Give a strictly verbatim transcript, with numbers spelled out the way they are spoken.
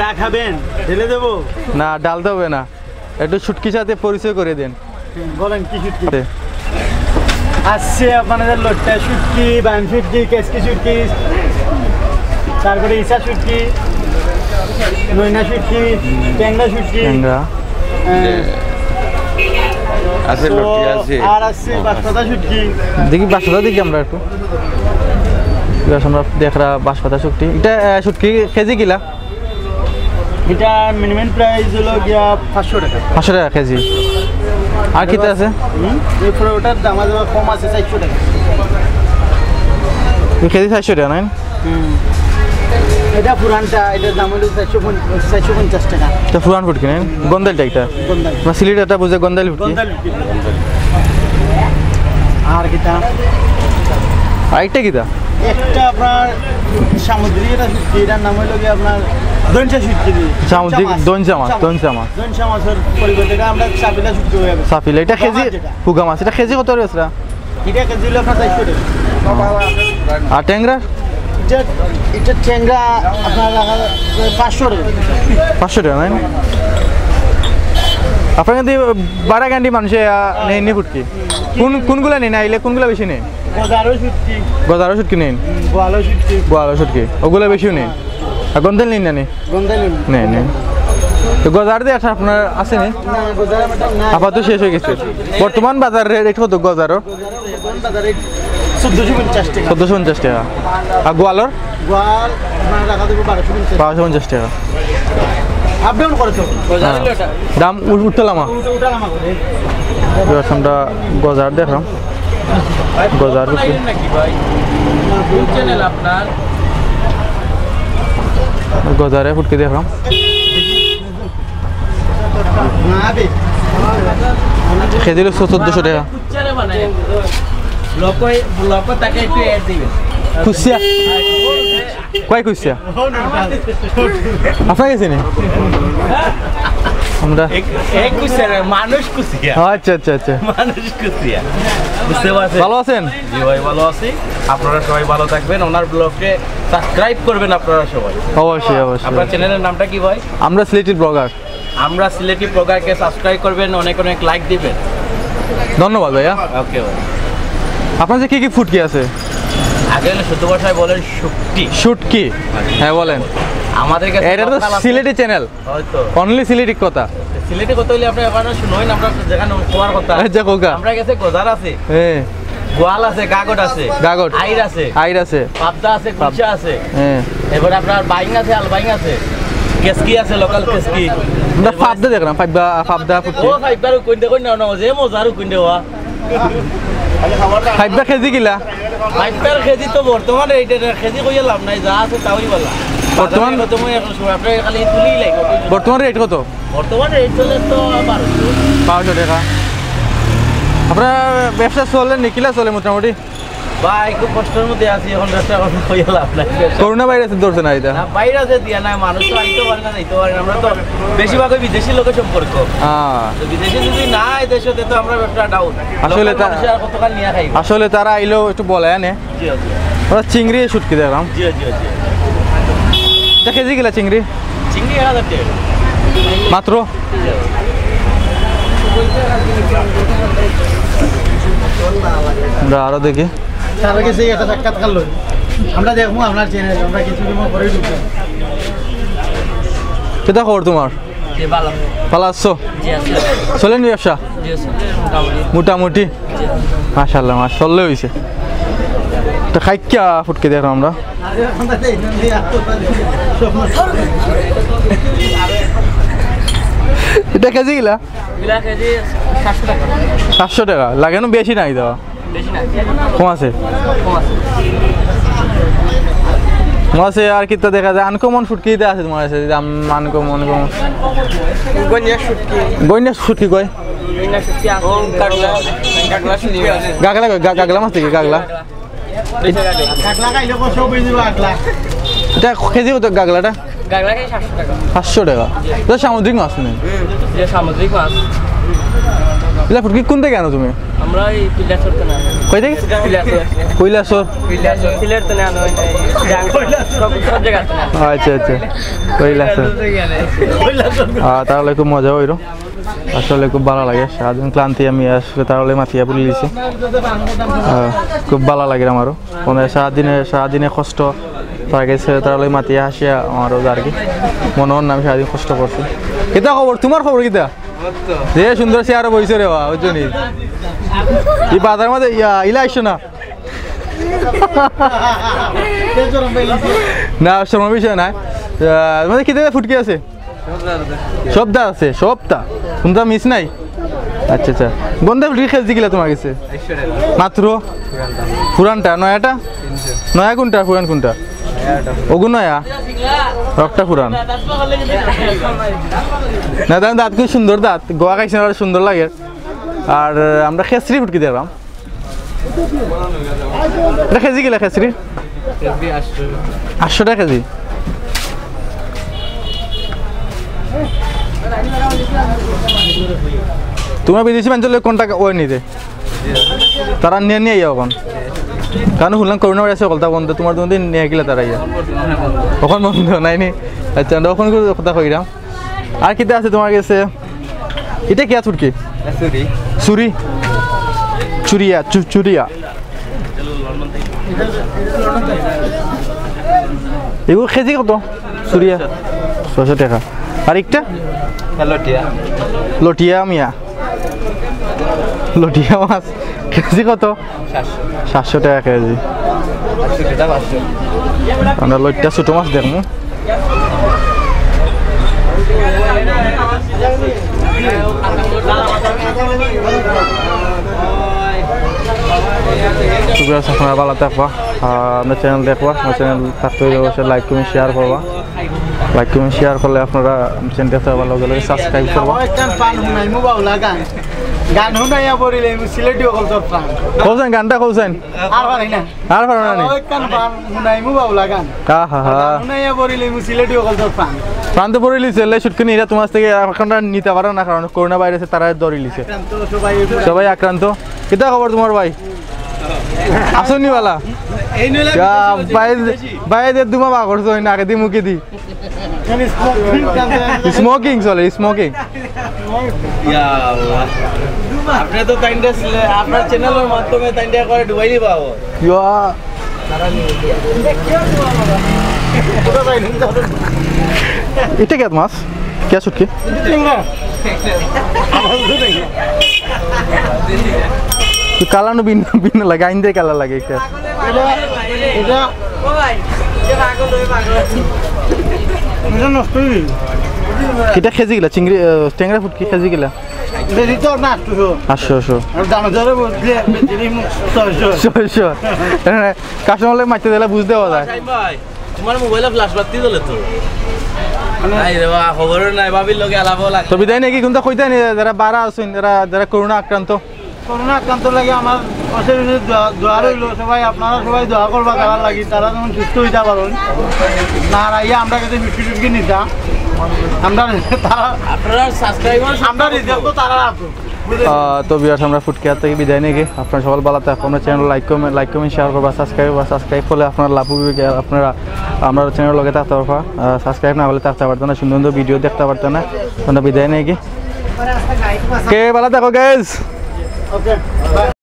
চা খাবেন? ঢেলে দেবো? না, ঢালতে হবে না। একটু শুটকির সাথে পরিচয় করে দেন। বলেন, কি শুটকি? আছে আপনাদের লোট্টা শুটকি, বাইম শুটকি, কেচকি শুটকি, তারপরে ইছা শুটকি, নইনা শুটকি, ট্যাংরা শুটকি। ট্যাংরা। হ্যাঁ। আছে, তো লোট্টা আছে। আর আছে বাঁশপাতা শুটকি। দেখি বাঁশপাতা দেখি আমরা একটু। বেশ, আমরা দেখরা বাঁশপাতা শুটকি। এটা, আহ, শুটকি কেজি কিলা? এটা মিনিমাম প্রাইস হলো গিয়া পাঁচশো টাকা। পাঁচশো টাকা কেজি। আর কিতা আছে? হুম, এরপরে ওটার দাম আছে, কম আছে চারশো টাকা। এই কেজি চারশো টাকা, নাইন? হুম। এটা পুরানটা, এটার দাম হলো চারশো পঞ্চাশ, চারশো পঞ্চাশ টাকা। এটা পুরান শুটকি, নাইন? গন্দাইলটা এটা? গন্দাইল। না, সিলেট এটা বুঝে গন্দাইল শুটকি। গন্দাইল শুটকি। আর কিতা? আরেকটা কিতা? একটা আপনার সামুদ্রিক, এটা শুটকি, এটার নাম হলো কি আপনার দইঞ্চা শুটকি। সামুদ্রিক চামাচ। দইঞ্চা মাছ, চামাচ। দইঞ্চা মাছ। দইঞ্চা মাছের পরিবর্তে এটা আমরা চাপিলা শুটকি হয়ে যাবে। চাপিলা, এটা কেজি, বাবা যেটা। পুগা মাছ, এটা কেজি কত রয়েছে? এটা কেজি হলো আপনার চারশো টাকা। আর ট্যাংরা? এটা, এটা ট্যাংরা আপনার রাখা যাচ্ছে পাঁচশো টাকা। পাঁচশো টাকা, নাইন? আপনার কিন্তু বারাগান্ডি মানুষে, আহ, নেই, নেই শুটকি। কোন, কোনগুলা নেই না? আইলে কোনগুলা বেশি নেই? গজারও শুটকি। গজারও শুটকি নেই? হুম, বোয়ালও শুটকি। বোয়ালও শুটকি। ওগুলা বেশিও নেই? আর গন্দাইল নেই না নি? গন্দাইল নেই। নেই, নেই। তো গজার দিয়ে আচ্ছা আপনার আছে নি? না, গজার আমার নাই। আপাতত শেষ হয়ে গেছে। বর্তমান বাজার রেট কত গজারও? গজারও বর্তমান বাজারে চোদ্দশো পঞ্চাশ টাকা। চোদ্দশো পঞ্চাশ টাকা। আর গোয়ালর? গোয়াল আপনার রাখা দেবো বারোশো পঞ্চাশ। বারোশো পঞ্চাশ টাকা। আপ ডাউন করে তো। হ্যাঁ। দাম উঠ-, উঠানামা। উঠা-, উঠানামা করে। এবার আমরা গজার দেখলাম। গজার করছি। নাকি ভাই? কোন চ্যানেল আপনার? গজারে ফুটকি দেখলাম। কেজি হলো চোদ্দশো টাকা। কুচ্চারে বানায়। লকো, লকো তাকে একটু অ্যাড দিবেন। কুচিয়া। কয় কুচিয়া? আপনার গেছে নি? আমরা এক, এক কুচিয়া না, মানুষ কুচিয়া। আচ্ছা, আচ্ছা, আচ্ছা। মানুষ কুচিয়া। বুঝতে পারছেন? ভালো আছেন? জি ভাই, ভালো আছি। আপনারা সবাই ভালো থাকবেন। ওনার ব্লগকে সাবস্ক্রাইব করবেন আপনারা সবাই। অবশ্যই, অবশ্যই। আপনার চ্যানেলের নামটা কি ভাই? আমরা সিলেটি ব্লগার। আমরা সিলেটি ব্লগারকে সাবস্ক্রাইব করবেন, অনেক অনেক লাইক দিবেন। ধন্যবাদ ভাইয়া। ওকে ভাই। আপনার যে কি কি ফুটকি আছে? আগে হলো শুদ্ধ ভাষায় বলেন শুটকি। শুটকি? হ্যাঁ, বলেন। আমাদের কাছে এটা তো local আছে। সিলেটি চ্যানেল। হয়তো। Only সিলেটি কথা। সিলেটি কথা হইলে আপনি এবার শুনুন, আমরা যেখানে হওয়ার কথা। আচ্ছা, কোকা। আমরা গেছে গজার আছে। হ্যাঁ। গোয়াল আছে, গাগট আছে। গাগট। আইর আছে। আইর আছে। পাবদা আছে, পাব- গুলশা আছে। হ্যাঁ। এবার আপনার বাইং আছে, আলবাইং আছে। কেসকি আছে, লোকাল কেসকি। আমরা পাবদা দেখলাম, পাবদা, পাবদা ফুটকি। ও, পাবদার কোন দেখো না, না, যে মজার কোন দেওয়া। পাবদা কেজি কিলা? পাবদার কেজি তো বর্তমানে এই রেট, কেজি কইয়া লাভ নাই, যা আছে তাই বলা। বর্তমান বাজারে কত মই এখন সময়, আপনি খালি তুলি লাগবে। বর্তমান রেট কত? বর্তমানে রেট চলে তো বারোশো। বারোশো টাকা। আপনার ব্যবসা চলে, নিকিলা চলে মোটামুটি? ভাই, খুব কষ্টের মধ্যে আছি এখন, ব্যবসা কথা কইয়া লাভ নাই। করোনা ভাইরাসে ধরছে না এটা? না, ভাইরাসে দিয়া নাই, মানুষ তো আইতে পারে না, যাইতে পারে না। আমরা তো বেশিরভাগই বিদেশি লোকের সম্পর্ক। হ্যাঁ। তো বিদেশি যদি না আয় দেশে, তে তো আমরা ব্যবসা ডাউন। আসলে লোকাল তা-, মানুষে আর কতকাল নিয়ে খাইব? আসলে তারা আইলেও একটু বলে আনে। জি, জি। ওরা চিংড়ি শুটকি দেখলাম। জি, জি, জি। এটা কেজি কিলা চিংড়ি? চিংড়ি এক হাজার টাকা। মাত্র? জি। আমরা আরো দেখি। তার আগে সেই একটা সাক্ষাৎকার লই। আমরা দেখবো আপনার চ্যানেল, আমরা কিছু সময় পরে ঢুকবো। কিতা খবর তোমার? জি, ভালো। ভালো আছো? জি, আছি। চলেনি ব্যবসা? জি, আছি। মোটামুটি। মোটামুটি? জি। মাশাআল্লাহ, মাস চললে হইছে। তো খাইক্কা ফুটকি দেখো আমরা। এটা কেজি কিলা? এগুলা কেজি সাতশো টাকা। সাতশো টাকা? লাগে না বেশি নাই তো? বেশি নাই। কম আছে? কম আছে। কম আছে আর কিতা দেখা যায়? আনকমন ফুটকি আছে তোমার কাছে? আম-, আনকমন, আনকমন। গইনা শুটকি। গইনা শুটকি কয়? গইনা শুটকি আছে। ও, কাগলা, কাগলা শুটকি আছে। গাগলা কয়? গা-, গাগলা মাছ দেখি, গাগলা। গাগলা খাইলে কষ্ট হয়ে যাবে, গাগলা। এটা কেজি কত গাগলাটা? গাংলা খাই সাতশো টাকা। সাতশো টাকা? এটা সামুদ্রিক মাছ নি? যে সামুদ্রিক মাছ। এটা ফুটকি কোন থেকে আনো তুমি? আমরা এই কৈলাসহর থেকে আনি। কই থেকে? কৈলাসহর। কৈলাসহর। কৈলাসহর। সিলেট থেকে আনো, ওই যে সব, সব জায়গা থেকে আনো। আচ্ছা, আচ্ছা। কৈলাসহর। আহ, তাহলে খুব মজা হইল। আসলে খুব ভালা লাগে। সারাদিন ক্লান্তি আমি আসলে তাহলে মাতিয়া ভুলি দিছি। আহ, খুব ভালা লাগে আমারও। মানে সারাদিনে, সারাদিনে কষ্ট তার গেছে, তার লগে মাতিয়া হাসিয়া আমারও আর কি। মনে হয় না আমি সারাদিন কষ্ট করছি। কিতা খবর? তোমার খবর কিতা? যে সুন্দর চেয়ারে বইছো রে বা, বুঝছো নি? এই বাজার মাঝে ইয়া, ইলা আইসো না। না, শরম বিষয় নাই। আহ, মানে কিতা ফুটকি আছে? সবতা আছে, সবতা। কোনটা মিস নাই? আচ্ছা, আচ্ছা। গন্ধা ফুটকি কেজি কিলা তোমার গেছে? মাত্র? পুরানটা, নয়াটা? নয়া কোনটা, পুরান কোনটা? ওগু নয়া? রকটা পুরান। না, দাঁত, দাঁত খুব সুন্দর দাঁত। গোয়া খাইছে না, সুন্দর লাগে। আর আমরা খেসরি ফুটকি দেখলাম। এটা কেজি কিলা খেসরি? কেজি আটশো। আটশো টাকা কেজি। তোমরা বিদেশি মানুষ হলে কোনটা ওই নিতে? তারা নিয়ে নিয়ে আইয়া এখন। কারণ শুনলাম করোনা ভাইরাসে হকলতা বন্ধ, তোমার তোমাদের নিয়ে গেলে তারা ইয়া। এখন বন্ধ নাই নি? আচ্ছা, আমরা এখন কথা কইরাম। আর কিতা আছে তোমার গেছে? এটা কি আছে কি? চুরি। চুরি? চুরিয়া, চু-, চুরিয়া। এগু কেজি কত? চুরিয়া? ছয়শো টাকা। আর একটা? লটিয়া। লটিয়া মিয়া। লটিয়া মাছ। কেজি কত? সাতশো। সাতশো টাকা কেজি। সাতশো টাকা, পাঁচশো। আমরা লইট্টা ছোট মাছ দেখমু। তো viewers, আপনারা ভালা থাকবা, আহ, আমার channel দেখবা, আমার channel থাকতে হইলে অবশ্যই like, comment, share করবা। Like, comment, share করলে আপনারা channel দেখতে পারবা, লগে লগে subscribe করবা। আমার একখান পান হুনাইমু বাউলা গান। গান হুনাইয়া পড়িলে আমি সিলেটি অকল তোর প্রাণ। কওছাইন, গানটা কওছাইন। আর পারি না। আর পারো না নি? আমার একখান পান হুনাইমু বাউলা গান। আহা হা। গান হুনাইয়া পড়িলে আমি সিলেটি অকল তোর প্রাণ। প্রাণ তো পড়িলিছে, লে শুটকি নিরা তোমার থেকে এখন আর নিতে পারো না, কারণ করোনা ভাইরাসে তারা ধরিলিছে। আক্রান্ত সবাই। সবাই আক্রান্ত। কিতা খবর তোমার ভাই? আসুনি বালা? এই নইলে ইয়া, আমি ভাই, বেশি। ভাই, যে দুমা বার করছো, ওই নাকে দি মুখে দি। Smoking চলে, smoking। ইয়া আল্লাহ। আপনি তো তাইনটা সিলে-, আপনার channel-র মাধ্যমে তাইনটা করে ডুবাই দিবা ও। ইয়া। এটা কি মাছ? কি শুটকি? চিংড়া। তো কালানো ভিন্ন, ভিন্ন লাগে, আইন্দে কালা লাগে একটা। এটা, এটা, এটা নষ্ট হয়ে গেল। কিতা কেজি কিলা? চিংড়ি, আহ, টেংরা ফুটকি কেজি কিলা? বেশি তো না, আটশো। আটশো, আটশো। আর দামে দরে বলতে, বেশি ছয়শো। ছয়শো। এখানে customer রে মারতে দিলে বুঝ দেওয়া যায়। ভাই, তোমার মোবাইলে flash বাতি জ্বলে তো। মানে নাই রে বা, খবরও নাই, ভাবির লগে আলাপও লাগে। তো বিদায় নাকি কোনটা কইতা নি, যারা বারা আছেন, যারা, যারা করোনা আক্রান্ত? করোনা আক্রান্ত লাগে আমার পাশে পাশে দোয়া, দোয়া রইল, সবাই, আপনারা সবাই দোয়া করবা তারার লাগি, তারা যেমন সুস্থ হইতে পারেন। না আর আইয়া আমরা কাছে বিক্রি টিক্রি নিতা, আমরা তারা, আপনারা subscriber আমরা রিজাল্ট তো তারা রাখবো। আহ, তো viewers, আমরা ফুটকি হাত থেকে বিদায় নিয়ে গিয়ে আপনারা সকাল বেলাতে আপনারা channel like, comment, like, comment, share করবা, subscribe করবা। Subscribe করলে আপনারা লাভ হবে, আপনারা আমরা channel লগে থাকতে পারবা। আহ, subscribe না করলে থাকতে পারতো না, সুন্দর সুন্দর video দেখতে পারতো না। আমরা বিদায় নিয়ে গিয়ে কে ভালো থাকো guys। ওকে।